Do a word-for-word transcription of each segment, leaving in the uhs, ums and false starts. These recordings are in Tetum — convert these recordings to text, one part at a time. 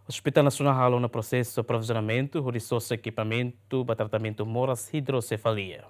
Hospital Nasionál halo ona prosesu aprovizionamentu hodi sosa ekipamentu ba tratamentu moras hidrosefalia.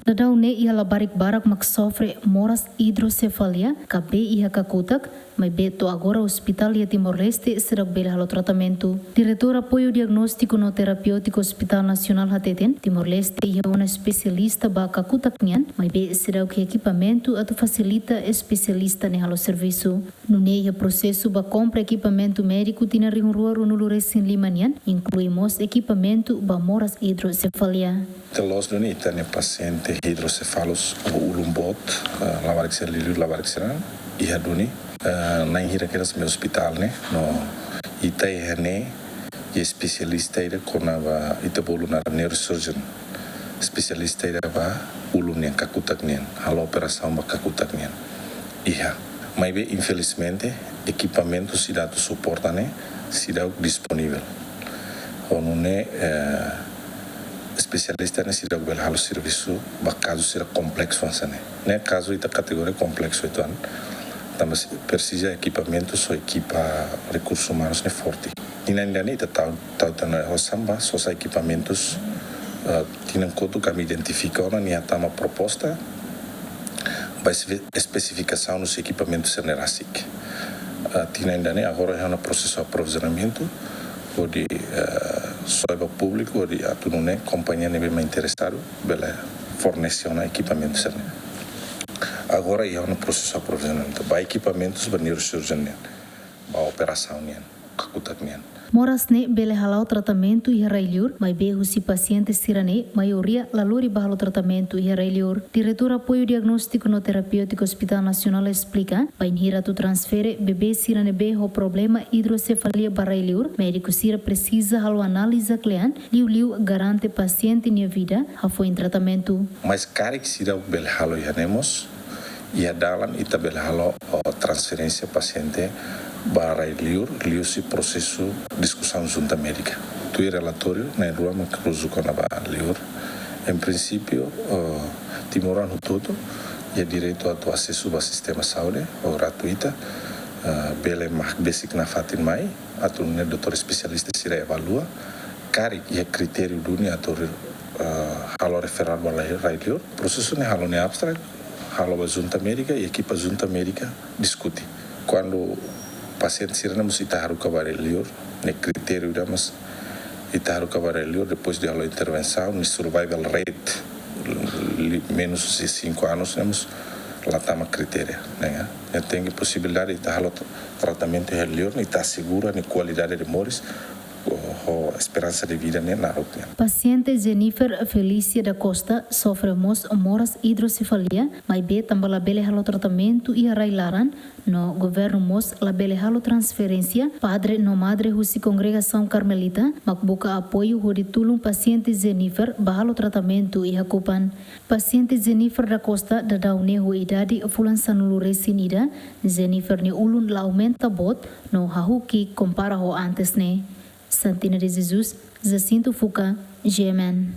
Daudaun ne'e iha labarik barak mak sofre moras hidrosefalia, ka bee iha kakutak, maibé to'o agora ospitál iha Timor-Leste seidauk bele halo tratamentu. Diretór Apoiu Diagnóstiku no Terapêutiku Hospital Nasionál hateten, Timor-Leste iha ona espesialista ba kakutak nian, maibé seidauk iha ekipamentu atu fasilita espesialista ne'e halo servisu. Nune'e iha prosesu ba kompra ekipamentu médiku tinan rihun rua ruanulu resin lima nian, inklui mós ekipamentu ba moras hidrosefalia. Ita loos duni ita-nia pasiente hidrosefalus, ou ulun boot, eh, labarik sira, liuliu labarik sira iha duni, eh, na'in hira kedas mai ospitál ne'e, no ita iha ne'e iha espesialista ida kona-ba ita bolu naran neurosurgeon. Espesialista ida ba ulun nian, kakutak nian, halo operasaun ba kakutak nian. Iha. Maibé infelizmente ekipamentu sira atu suporta ne'e seidauk disponivel. Ho nune'e, eh, espesialista ne'e seidauk bele halo servisu ba kazu sira kompleksu hanesan ne'e. Ne'e kazu ita kategoria kompleksu uitoan. Tanba presiza ekipamentu, só ekipa rekursus umanus ne'e forte. Tinan ida-ne'e ita tau, tau tiha ona osan ba sosa ekipamentus, eh, tinan kotuk ami identifika ona, nia hatama proposta ba espe-, espesifikasaun husi ekipamentu sira-ne'e rasik. Eh, tinan ida-ne'e agora iha ona prosesu aprovizionamentu, hodi, eh, soe ba públiku, hodi atu nune'e kompañia ne'ebé mak interesadu bele fornese ona ekipamentu sira-ne'e. Agora iha ona prosesu aprovizionamentu ba ekipamentus ba neurosurgeon nian, ba operasaun nian, kakutak nian. Moras ne'e bele hala'o tratamentu iha rai-liur, maibé husi pasiente sira-ne'e maioria la lori ba halo tratamentu iha rai-liur. Diretór Apoiu Diagnóstiku no Terapêutiku Hospital Nasionál esplika, bainhira atu transfere bebé sira ne'ebé ho problema hidrosefalia ba rai-liur, médiku sira presiza halo análize kle'an, liuliu garante pasiente nia vida, hafoin tratamentu. Mas karik seidauk bele halo iha ne'e mós, iha dalan ita bele halo, oh, transferénsia pasiente ba rai-liur, liuhusi prosesu diskusaun Junta Médika. Tuir relatóriu na'in rua mak produzidu kona-ba liur. Em princípio, oh, timoroan hotu-hotu iha direitu atu asesu ba sistema saúde, oh, gratuita, ah, bele mak besik nafatin mai, atu nune'e doutór espesialista sira evalua, karik iha kritériu duni atu re-, ah, halo referral ba rai-, rai-liur. Prosesu ne'e halo nia abstract, halo ba Junta Médika, i ekipa Junta Médika diskute. Kuandu pasiente sira-ne'e mós ita haruka ba rai-liur, ne'e kritériu ida mós ita haruka ba rai-liur, depois de halo intervensaun, nia survival rate, li-, menus husi cinco anos, ne'e mós la tama kritéria, ne'e. Ne'e tenke posibilidade ita halo tra-, tratamentu iha liur, ne'e ita asegura nia kualidade de moris, ho, ho esperansa de vida ne'e naruk nian. Pasiente Jennifer Felicia da Costa sofre mós moras hidrosefalia, maibé tanba labele halo tratamentu iha rai-laran, no governu mós labele halo transferénsia, padre no madre husi kongregasaun Karmelita mak buka apoiu hodi tulun pasiente Jennifer ba halo tratamentu iha Kupang. Pasiente Jennifer da Costa daudaun ne'e ho idade fulan sanulu resin ida, Jennifer nia ulun la aumenta boot, no hahú ki'ik kompara ho antes ne'e. Santina de Jesus, Jacinto Fuca, G M N.